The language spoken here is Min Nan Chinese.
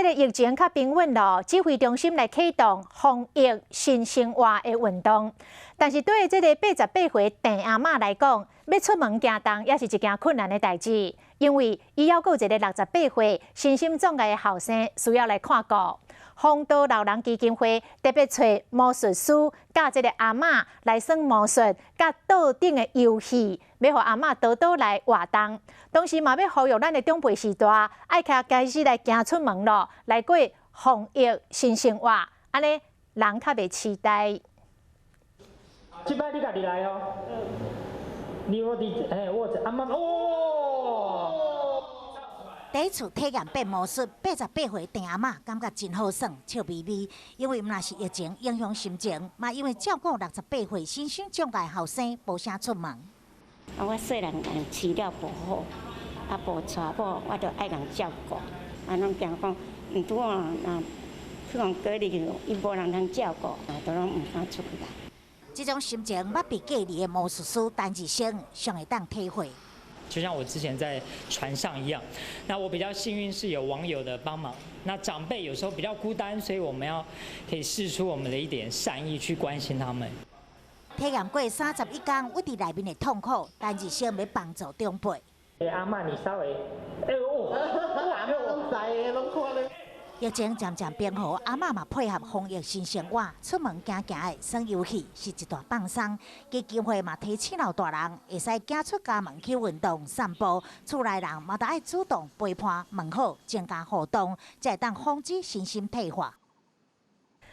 這個疫情較平穩咯，指揮中心來啟動防疫新生活的運動。但是對這個88歲鄭阿嬤來講，欲出門行動也是一件困難的代誌，因為伊猶閣有一個68歲身心障礙的後生需要來看顧。豐都老人基金會特別揣魔術師佮這個阿嬤來耍魔術，佮桌頂的遊戲，欲予阿嬤多多來活動。同時嘛，欲呼籲咱的長輩序大，愛較開始來行出門咯，來過防疫新生活，按呢人較袂痴呆。這擺你家己來哦。你我佇，嘿，我阿媽哦。第一次體驗變魔術，88歲鄭阿嬤感覺真好耍，笑眯眯。因為毋但是疫情影響心情，嘛因為照顧68歲身心障礙後生，無啥出門。啊，我細漢人飼了無好，啊無娶某，我就愛人照顧。啊，攏驚講，毋拄啊，若去予隔離，伊無人通照顧，啊，都攏毋敢出去啦。這種心情，捌被隔離的魔術師陳志生上會當體會。就像我之前在船上一樣，那我比較幸運是有網友的幫忙。那長輩有時候比較孤單，所以我們要可以釋出我們的一點善意去關心他們。體驗過31天鬱佇內面的痛苦，陳志生欲幫助長輩。欸，阿嬤，你稍微，哎呦，阿嬤攏知的，攏看咧。疫情漸漸平和，阿嬤嘛配合防疫新生活，出門行行的耍遊戲是一大放鬆。基金會嘛提醒老大人，會使行出家門去運動散步，厝內人嘛著愛主動陪伴問好，增加互動，才會當防止身心退化。